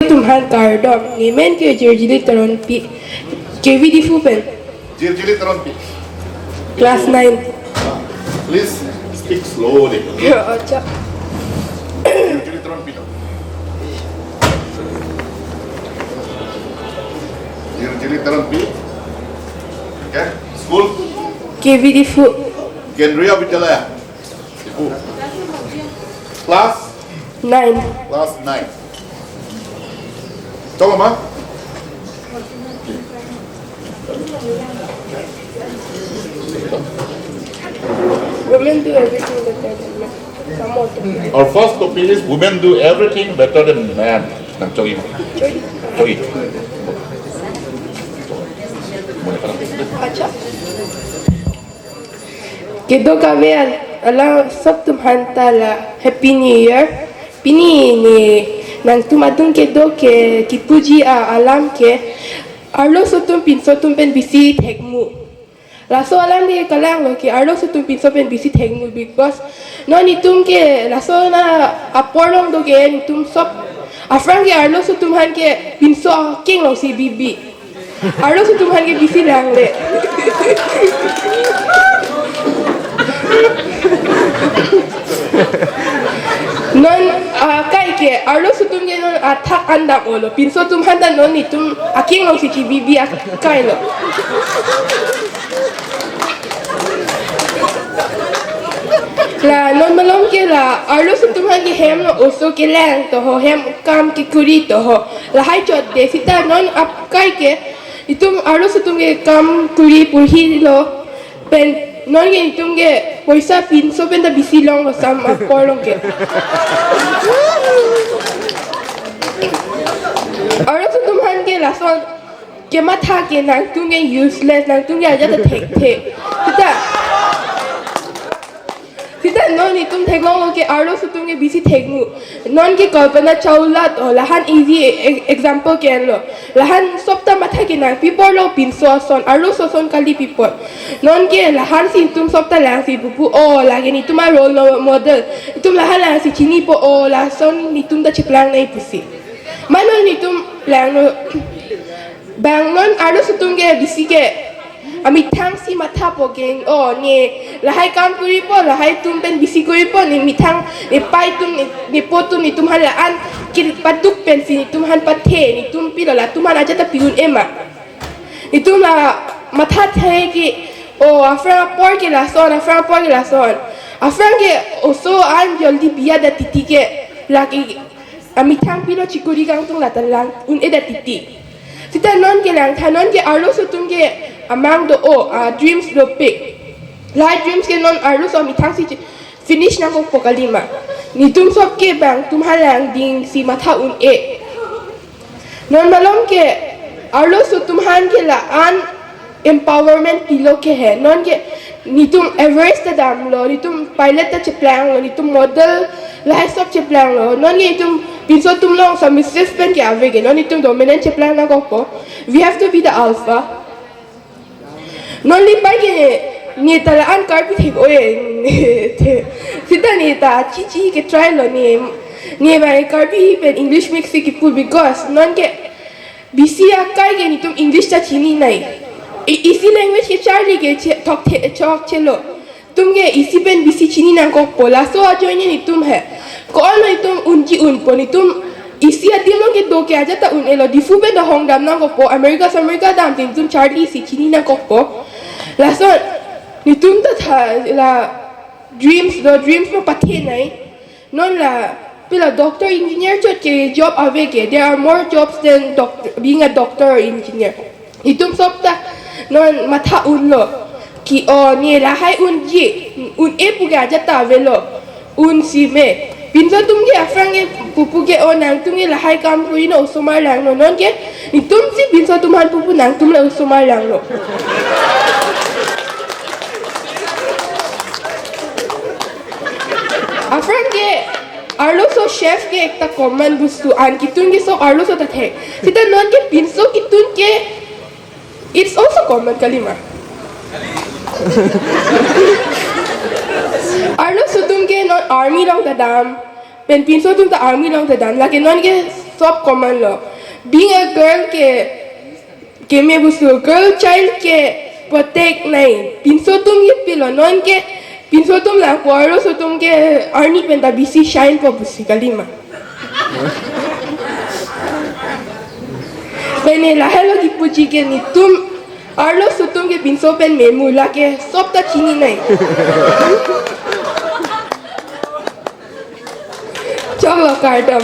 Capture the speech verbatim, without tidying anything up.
Tum aphan kardom, ne men ke Jirjili Teronpi, K V Diphu pen. Jirjili Teronpi. Class nine. Please speak slowly. Acha. Jirjili Teronpi to. Jirjili Teronpi. Okay. School? K V Diphu. Kendriya Vidyalaya. Diphu. Class? Nine. Class nine. Chok ma? Women do everything better than men. Come on. Our first topic is women do everything better than men. Nang chok-i ma? Chok-i. Acha. Kedo kave al-, alam sob atum aphan ta la Happy New Year. Pini ne nangtum adung kedo ke kipuji a-alam ke arloso atum pinso atum pen bisi thekmu. Laso alam ke kalang lo ke arloso atum pinso pen bisi thekmu, because non itum ke laso na apor along do ke itum sob aphrang ke arloso atum aphan ke pinso akeng alongsi bibi. Arloso atum aphan ke bisi langle. Non, ah, akai ke arloso atum ke non athak an dam-olo. Pinso atum aphan ta non itum akeng alongsi kebibi akai lo. La non malom ke la arloso atum aphan ke hem lo oso kelang to ho, hem kam kekuri to ho. Lahai chot de sita non akai ke itum arloso atum ke kam kuri purhi lo pen non ke itum ke poisa pinso pen ta bisi longlo sam apor along ke. Arloso atum aphan ke lason kematha ke nangtum ke useless, nangtum ke ajat ta thekthe. Sita, sita non itum theklonglo ke arloso atum ke bisi thekmu. Non ke Kalpana Chawla to, lahan easy e-, example ke lo. Lahan sob ta matha kenangpi apor lo pinso ason, arloso ason kalipi apor. Non ke lahan si itum sob ta langsi pupo, o lake netum a-role model. Itum lahan langsi chinipo, o lason netum ta cheplang nangji pusi. Mano netum langno. Bang non arloso atum ke bisi ke amethang si mathapo ke, o ne lahai kam kuripo, lahai atum pen bisi kuripo, ne methang, ne pai atum, ne, ne po atum, netum aphan la-an kepaduk pensi netum aphan pathe, netum pilo, latum aphan ajat ta pi un-e ma. Netum la mathathe ke, o aphrang apor ke lason, aphrang apor ke lason. Aphrang ke oso an joldi biya det titi ke, lake amethang pilo chikuri kangtung la ta lang un-e det titi. Sita non ke langtha, non ke arloso atum ke amang do-o, a-dreams dopik. Lahai dreams ke non arloso amethang si chi-, finish nangkokpo kalima. Netum sob ke bang atum aphan langding si matha un-e. Non malom ke arloso atum aphan ke la-an empowerment pilo ke he. Non ke netum Everest ta damlo, netum pilot ta cheplanglo, netum model lahai sob cheplanglo. Non ke netum pinso atum along submissive pen ke ave ke, non netum dominant cheplang nangkokpo. We have to be the alpha. Non lipai ke ne ta la-an Karbi thek-o-e. Sita ne ta chichi ke try lo ne. Ne bai Karbi pen English mix si kipu, because non ke bisi akai ke netum English ta chini nai. I-, isi language ke charli ke che-, thok the-, chokchelo. Netum ke isi pen bisi chini nangkokpo, laso ajoine netum he. Ko-an netum unji unpo, netum isi adim along kedo ke ajat ta un-elo, Diphu pen ta hong dam nangkokpo, America America damsi netum charli si chini nangkokpo. Lason netum ta tha la dreams do, dreams ma pathe nai. Non la pila doctor engineer chot ke job ave ke. There are more jobs than doc-, being a doctor or engineer. Itum sob ta non matha unlo. Ki o ne lahai unji, un-e pu ke ajat ta avelo. Un si me. Pinso atum ke aphrang ke pupu ke o nangtum ke lahai kam kuri non osomar langno. Non ke itum si pinso atum aphan pupu nangtum le osomar langno. Aphrang ke arloso chef ke ekta common bostu, an kitun ke sob arloso ta thek. Sita non ke pinso kitun ke it's also common kalima. Arloso atum ke non army along ta dam. Pen pinso atum ta army along ta dam. Lake non ke Sob common lo. Being a girl ke keme pusi, girl child ke protect nai. Pinso atum ke pilo, non ke pinso atum lang ko, arloso atum ke arni pen ta bisi shine po pusi kalima. Pene lahelo kipuji ke netum arloso atum ke pinso pen memu, lake sob ta chini nai. Choklo, kardom.